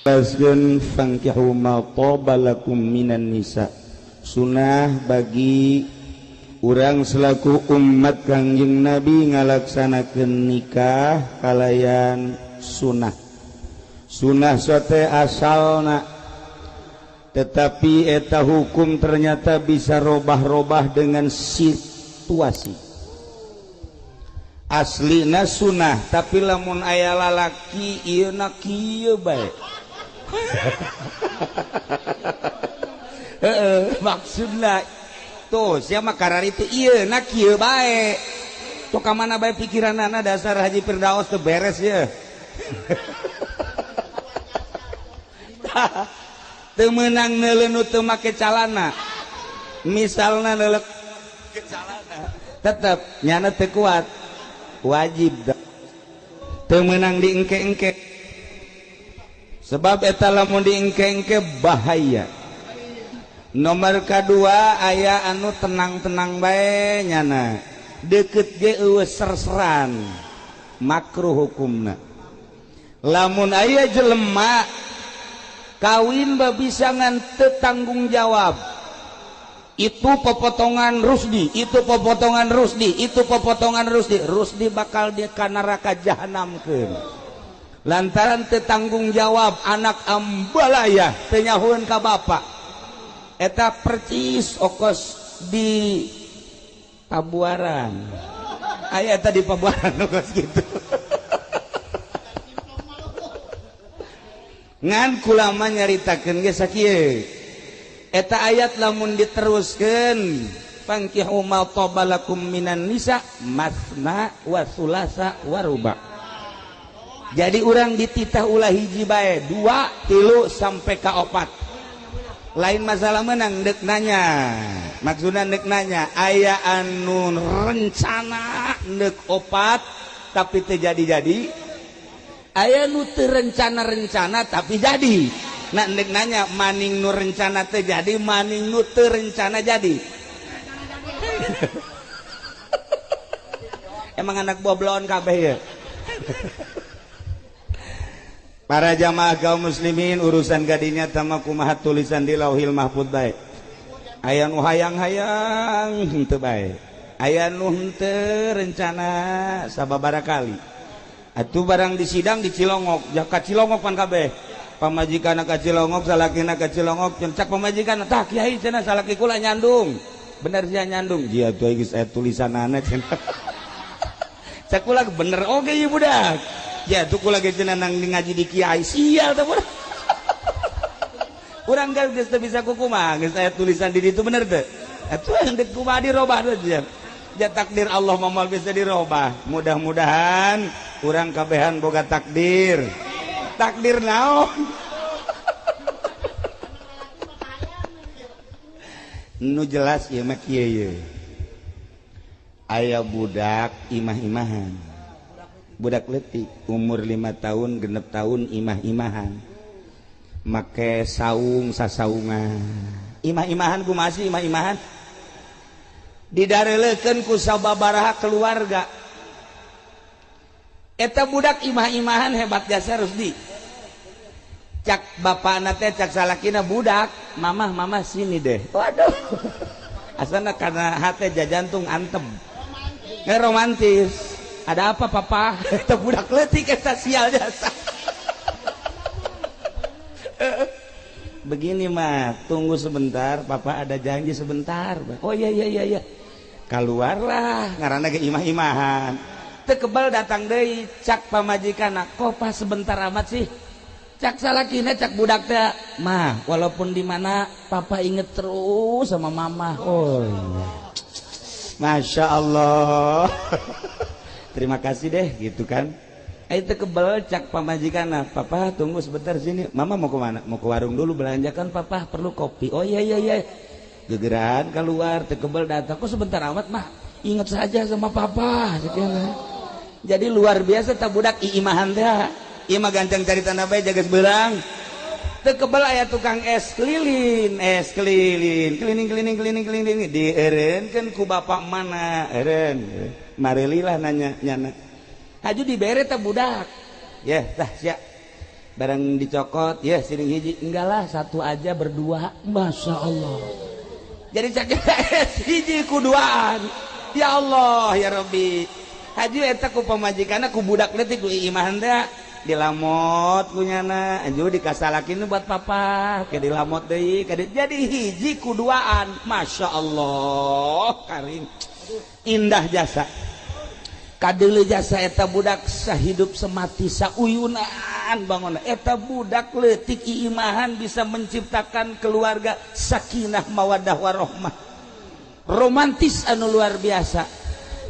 Jelaskeun fankihu ma thaba lakum minan nisa. Sunah bagi urang selaku umat Kangjeng Nabi ngalaksanakeun nikah kalayan sunah. Sunah sote asalna, tetapi eta hukum ternyata bisa robah-robah dengan situasi. Aslina sunah, tapi lamun aya lalaki ieu na kieu bae. Heeh, maksudna tuh sia mah kararitu ieu na kieu bae. Tuh ka mana bae pikiranana dasar Haji Firdaus teu beres ye. Teu meunang neuleun nu teu make calana. Misalna neuleuh ke calana, tetep nyana teu kuat. Wajib teu meunang diengke-engke. Sebab eta lamun diengke-engke bahaya. Nomor kedua aya anu tenang-tenang bae nyana. Deket ge eueuh serseran. Makruh hukumna. Lamun aya jelema kawin bisa ngan teu tanggung jawab. Itu pepotongan Rusdi, itu pepotongan Rusdi, itu pepotongan Rusdi. Rusdi bakal di ka neraka jahanamkeun. Lantaran teu tanggung jawab anak ambalaya teu nyahueun ka bapak. Eta percis okos di Pabuaran. Aya eta di Pabuaran okos gitu. Ngan kulama nyaritakeun ge sakieu. Eta ayat lamun diteruskeun fankihu ma thaba lakum minan nisa masna wa sulasa wa ruba. Jadi urang dititah ulah hiji bae, 2, 3 sampai ka 4. Lain masalah menang dek nanya. Maksudna dek nanya aya anu rencana dek 4 tapi teu jadi-jadi. Aya nu teu rencana-rencana tapi jadi. Nah dek nanya maning nu rencana teu jadi, maning nu teu rencana jadi. Emang anak boblon kabeh ya. Para jamaah kaum muslimin urusan gadinya tama kumaha tulisan di Lauhil Mahfud bae. Aya nu hayang-hayang henteu bae. Aya nu henteu rencana sababaraha kali. Atuh barang di sidang di Cilongok, ja ka Cilongok pan kabeh. Pamajikanna ka Cilongok, salakina ka Cilongok, cak pamajikan tah kiai cenah salaki kula nyandung. Bener sia nyandung. Jia tuh geus aya tulisanana cenah. Cak kula bener oge ieu budak. Ya tuh kula ge cenah nang ngaji di kiai sial teh budak. Urang geus teu bisa kukumaha geus aya tulisan di ditu bener teu? Atuh dek kumaha dirobah teh sia. Ja takdir Allah mah moal bisa dirobah. Mudah-mudahan urang kabehan boga takdir. Takdir naon? Nu jelas ieu mah kieu ye. Aya budak imah-imahan. Budak leutik umur 5 tahun 6 tahun imah-imahan make saung sasaungan imah-imahan ku masih imah-imahan didareleukeun ku sababaraha keluarga. Eta budak imah-imahan hebat jasa Rusdi. Cak bapakna teh cak salakina budak mamah mamah sini deh. Waduh. Asana karena hate jajantung antem. Romantis. Ada apa papa? Eta budak leutik eta sial jasa. Begini mah, tunggu sebentar, papa ada janji sebentar. Oh iya iya iya iya. Keluarlah ngaranna ge imah-imahan. Teu kebal datang deui cak pamajikanna, kok pas sebentar amat sih? Cak salakina cak budak teh, mah walaupun di mana papa inget terus sama mama. Oh iya. Masya Allah. Terima kasih deh gitu kan. Itu kebel cak pamajikan, papa tunggu sebentar sini. Mama mau kemana? Mau ke warung dulu belanja kan papa perlu kopi. Oh iya iya iya. Gegeran keluar, tekebel datang. Kok sebentar amat mah? Ingat saja sama papa. Jadi luar biasa tak budak iimahan teh. Ieu mah gancang cari tanda bae jagas beurang. Tekebel aya tukang es keliling, es keliling, keliling keliling keliling keliling dieureunkeun ku bapak mana? Eureun. Marelilah nanya nyana. Haju dibere teh budak. Ya, tah sia. Barang dicokot ya siring hiji, enggak lah satu aja berdua. Masya Allah, jadi cak hiji kuduaan. Ya Allah ya Rabbi, haji eta ku pamajikanna ku budak leutik ku imahan teh dilamot kunyana, aju dikasalakin buat papa ke dilamot deui ke jadi hiji kuduaan. Masya Allah karim, indah jasa kadeuleu jasa eta budak sahidup semati sauyunan bangun. Eta budak leutik imahan bisa menciptakan keluarga sakinah mawadah warohmah, romantis anu luar biasa.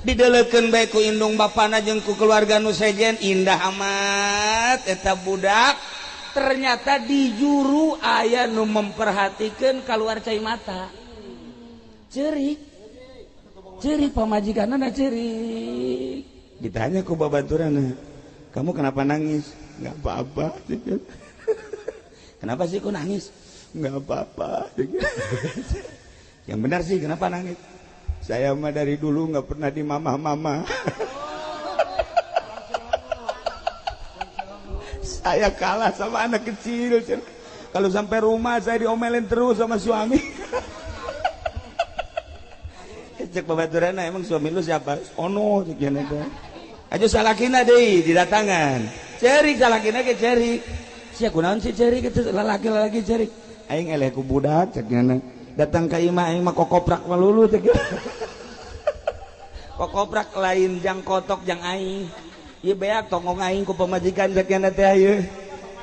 Didelekeun bae ku indung bapana jeung ku keluarga nu sejen, indah amat eta budak. Ternyata di juru aya nu memperhatikan, keluar cai mata, cerik cerik pamajikanna cerik. Ditanya ku babaturanna, "Kamu kenapa nangis?" "Nggak apa-apa." "Kenapa sih kok nangis?" "Nggak apa-apa." "Yang benar sih, kenapa nangis?" "Saya mah dari dulu nggak pernah di mamah-mama. Saya kalah sama anak kecil. Kalau sampai rumah saya diomelin terus sama suami." Cek babaturanna, "Emang suami lu siapa?" "Ono," cek teh. Aja salakina deui didatangan. Cerik salakina ge cerik. "Sia kunaon sih cerik kitu lalaki-lalaki cerik?" "Aing eleh ku budak," cek nyana. "Datang ka imah aing mah kokoprak melulu," cek. "Kokoprak lain jang kotok jang aing. Ieu beak tongong aing ku pamajikan," cek nyana teh ieu.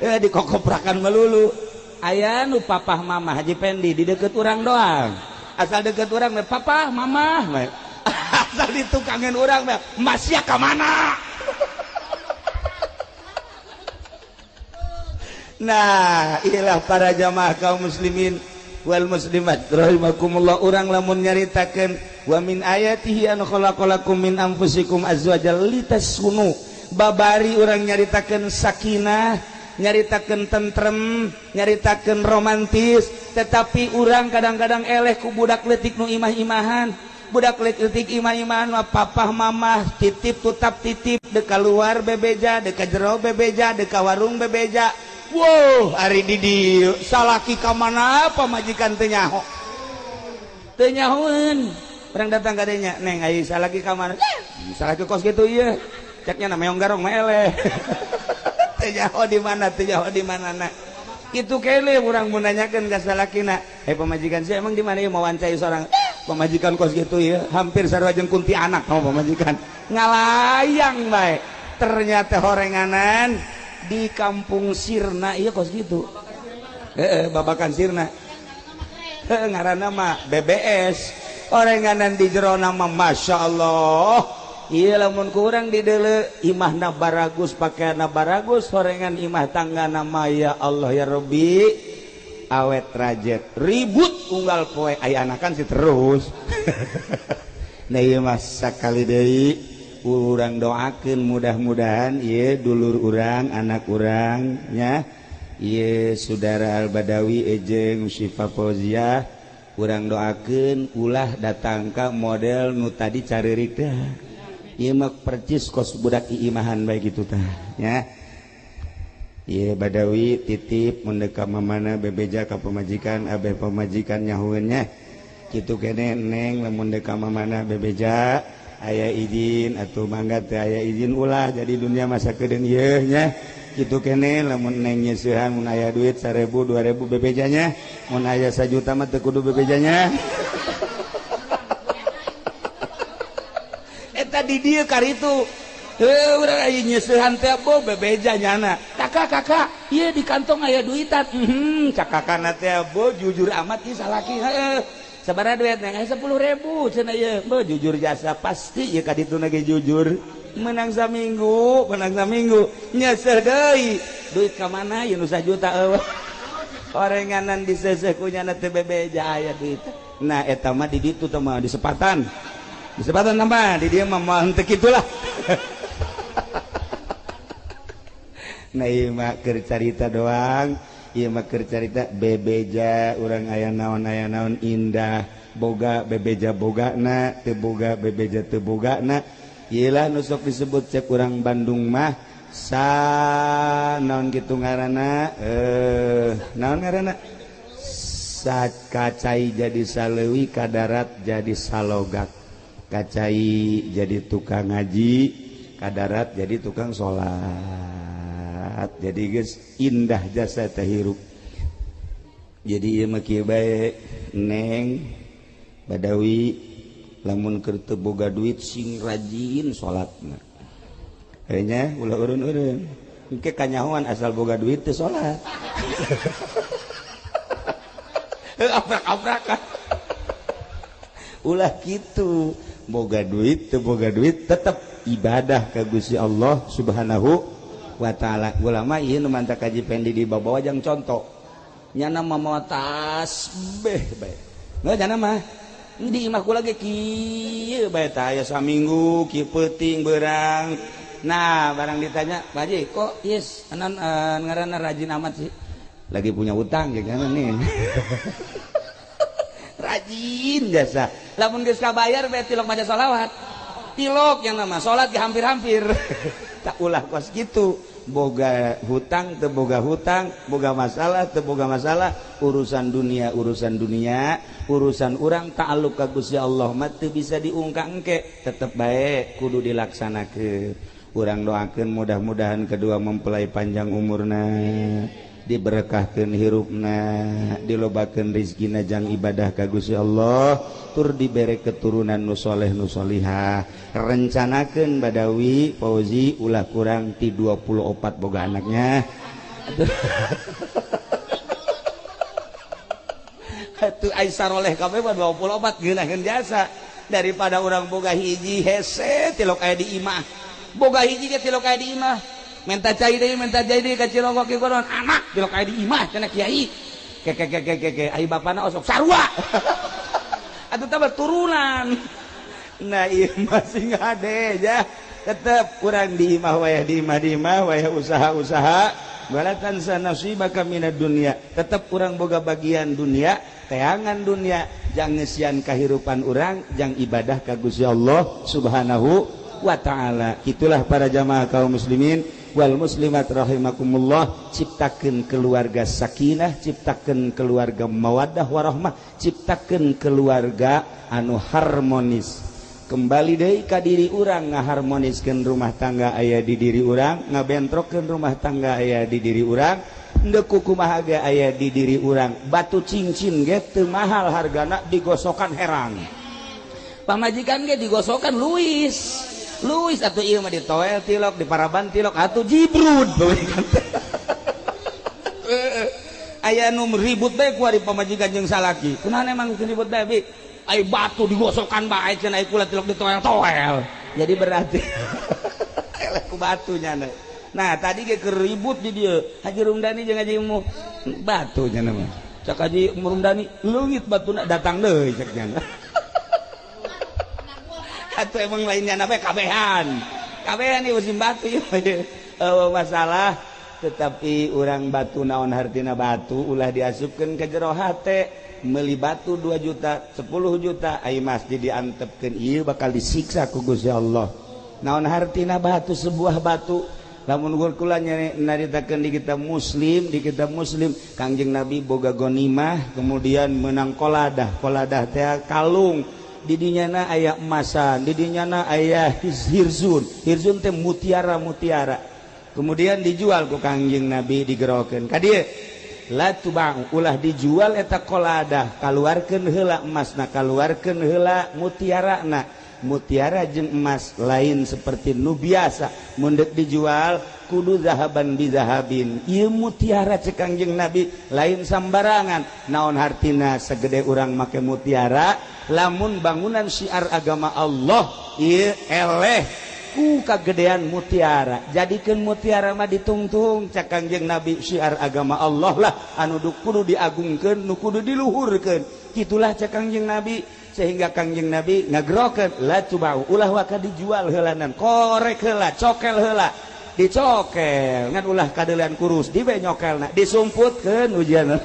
Eh dikokoprakan melulu. Aya nu papah mamah Haji Pendi di deket urang doang. Asal deket urang mah papah mamah. Asal ditukangin urang mah masya ka mana? Nah, inilah para jamaah kaum muslimin wal muslimat rahimakumullah, urang lamun nyaritakeun wa min ayatihi an khalaqalakum min anfusikum azwajan litaskunu, babari urang nyaritakeun sakinah, nyaritakeun tentrem, nyaritakeun romantis, tetapi urang kadang-kadang eleh ku budak leutik nu imah-imahan. Budak leutik imah-imahan mah papah mamah titip tutap titip, deka luar bebeja, deka jero bebeja, deka warung bebeja. Wow, ari di dieu salaki ka mana pamajikan teu nyaho. Teu nyahoeun. Urang datang ka dinya, "Neng, ai salaki ka mana?" "Salaki kos kitu ieu." Ceknya na meong garong mah eleh. Teu nyaho di mana, teu nyaho di mana na. Kitu kene urang mun nanyakeun ka salakina, "Eh pamajikan sia emang di mana ieu mawancai sorang?" "Pamajikan kos kitu ieu, hampir sarua jeung kuntianak mah pamajikan." Ngalayang bae. Ternyata horenganan di kampung Sirna iya kos gitu, babakan Sirna ngaranna mah BBS, orenganan di jero nama. Masya Allah, iya lamun kurang di deule imahna baragus, pakaianna baragus, horengan imah tangga nama ya Allah ya Rabbi, awet rajet ribut unggal poe, aya anakan sih terus. Nah ieu mah sakali deui urang doakeun mudah-mudahan ieu dulur urang, anak urang nya, ieu saudara Al Badawi ejeng Syifa Fauziah, urang doakeun ulah datang ka model nu tadi careurik teh. Ieu mah percis kos budak iimahan bae kitu tah nya. Ieu Badawi titip mun deuk ka mamana bebeja ka pamajikan, abeh pamajikan nyahueun nya. Kitu kene neng, lamun deuk ka mamana bebeja aya izin atau mangga, teu aya izin ulah. Jadi dunia masa kedeung ieu nya kitu kene. Lamun neng nyeusehan, mun aya duit 1000 2000 bebejanya, mun aya 1 juta mah teu kudu bebejanya. Eta di dieu karitu heuh urang aya nyeusehan teh bo bebeja nyana, "Kakak, kakak, ieu di kantong aya duitan." Cak kakakna teh, "Bo jujur amat ieu salaki." "Heuh, sabaraha duit neng?" 10.000 cenah ieu." "Bo jujur jasa, pasti ieu ka dituna ge jujur." Menang saminggu, menang saminggu nyeseh deui, "Duit ka mana ieu nu sajuta?" Eueuh, orenganan diseseh ku nyana teh bebeja aya duit. Nah eta mah di ditu teh mah di sepatan, di sepatan mah, di dieu mah moal henteu kitulah. Nah ieu mah keur carita doang. Ieu mah keur carita bebeja urang aya naon, aya naon indah, boga bebeja bogana, teu boga bebeja teu bogana. Ieu lah nu sok disebut cek urang Bandung mah Sa naon kitu ngaranna, naon ngaranna, saat kacai jadi salewi, kadarat jadi salogak. Kacai jadi tukang ngaji, kadarat jadi tukang salat. Jadi geus indah jasa teh hirup. Jadi ieu mah kieu bae, Neng Badawi, lamun keur teu boga duit sing rajin salatna. Heunya ulah urun-urun. Engke kanyahoan asal boga duit teu salat. Aprak-aprakan. Ulah kitu. Boga duit teu boga duit tetep ibadah ka Gusti Allah Subhanahu wa taala. Ulama ieu nu mantak kaji Pendi dibawa jang contoh. Nyana mah mawa tasbih bae. Nggak nyana mah di imah kula ge kieu bae tah aya saminggu kieu peuting beurang. Nah, barang ditanya, "Pak Haji, kok yes anan ngaranna rajin amat sih?" Lagi punya utang ya kan nih. Rajin jasa. Lamun geus kabayar bae tilok maca sholawat. Tilok yang nama salat ge hampir-hampir. Tak ulah kos gitu. Boga hutang teu boga hutang, boga masalah teu boga masalah, urusan dunia urusan dunia, urusan urang ta'alluq ka Gusti Allah mah teu bisa diungkang engke, tetep bae kudu dilaksanakeun. Urang doakeun mudah-mudahan kedua mempelai panjang umurna, diberkahkeun hirupna, dilobakeun rizkina jang ibadah ka Gusti Allah, tur dibere keturunan nu soleh nu solihah. Rencanakeun Badawi Fauzi ulah kurang ti 24 boga anaknya. Atuh ai saroleh kabeh mah 24 geunaheun jasa daripada urang boga hiji hese tilok aya di imah. Boga hiji ge tilok aya di imah. Minta cai deui, minta cai deui ka Cilongok kieu anak tilok aya di imah cenah kiai. Ke ke ke ke ke ai bapana osok sarua. Atuh tah turunan. Nah ieu masih ngade ya. Tetep kurang di imah wayah di imah di imah wayah usaha-usaha wala tansa nasibaka minad dunya. Tetep kurang boga bagian dunia, teangan dunia, jang ngeusian kahirupan urang, jang ibadah ka Gusti Allah Subhanahu wa taala. Itulah para jamaah kaum muslimin wal muslimat rahimakumullah, ciptakeun keluarga sakinah, ciptakeun keluarga mawaddah warahmah, ciptakeun keluarga anu harmonis. Kembali deui ka diri urang, ngaharmoniskeun rumah tangga aya di diri urang, ngabentrokeun rumah tangga aya di diri urang, endek kumaha ge aya di diri urang. Batu cincin ge teu mahal hargana, digosokan herang. Pamajikan ge digosokan Luis. Luis atau ieu mah ditoel tilok, diparaban tilok atuh jibrud. Aya nu ribut bae ku ari pamajikan jeung salaki. Kunaon emang ribut bae bi? Ai batu digosokan bae cenah, ai kula tilok ditoel-toel. Jadi berarti eleh ku batu nya. Nah, tadi ge keur ribut di dieu. Haji Rumdani jeung Haji Mu batu nya mah. Cak Haji Rumdani leungit batuna datang deui cek nya. Atau emang lainnya apa kabehan. Kabehan ieu musim batu ieu masalah, tetapi urang batu naon hartina batu ulah diasupkeun ke jero hate. Meuli batu 2 juta, 10 juta ai masjid diantepkeun ieu bakal disiksa ku Gusti Allah. Naon hartina batu, sebuah batu. Lamun kula nyaritakeun di kitab Muslim, di kitab Muslim Kangjeng Nabi boga gonimah kemudian menang koladah. Koladah teh kalung, didinyana aya emasan, didinyana aya hirzun. Hirzun teh mutiara-mutiara. Kemudian dijual ku Kangjeng Nabi, digerokeun ka dieu, la tubang, ulah dijual eta koladah, kaluarkeun heula emasna, kaluarkeun heula mutiarana. Mutiara jeung emas lain seperti nu biasa, mun deuk dijual kudu zahaban bizahabin. Ieu mutiara cek Kangjeng Nabi lain sambarangan. Naon hartina segede urang make mutiara lamun bangunan syiar agama Allah ieu eleh ku kagedean mutiara. Jadikeun mutiara mah ditungtung cek Kangjeng Nabi, syiar agama Allah lah anu kudu diagungkeun, nu kudu diluhurkeun. Kitulah cek Kangjeng Nabi, sehingga Kangjeng Nabi ngagerokeun la tubau, ulah waka dijual heulanan, korek heula, cokel heula, dicokel ngan ulah kadeulean kurus dibe nyokelna, disumputkeun ujian.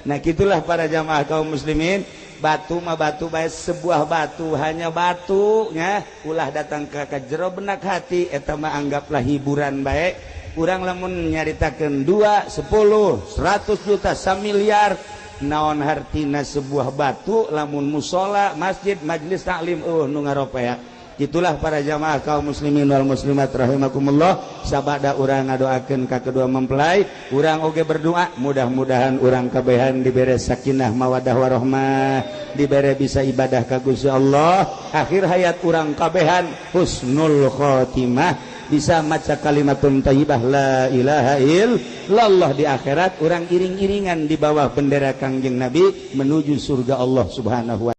Nah, gitulah para jamaah kaum muslimin. Batu mah batu bae, sebuah batu hanya batunya. Ulah datang ke jero benak hati, eta mah anggaplah hiburan bae. Urang lamun nyaritakeun 2, 10, 100 juta, 1 miliar, naon hartina sebuah batu lamun musola, masjid, majlis taklim, nu ngaropea? Itulah para jamaah kaum muslimin wal muslimat rahimakumullah. Sabada urang ngadoakeun ka kedua mempelai, urang oge berdoa mudah-mudahan urang kabehan dibere sakinah mawadah warohmah, dibere bisa ibadah ka Gusti Allah, akhir hayat urang kabehan husnul khotimah, bisa maca kalimatun thayyibah la ilaha illallah. Di akhirat urang iring-iringan di bawah bendera Kangjeng Nabi menuju surga Allah Subhanahu wa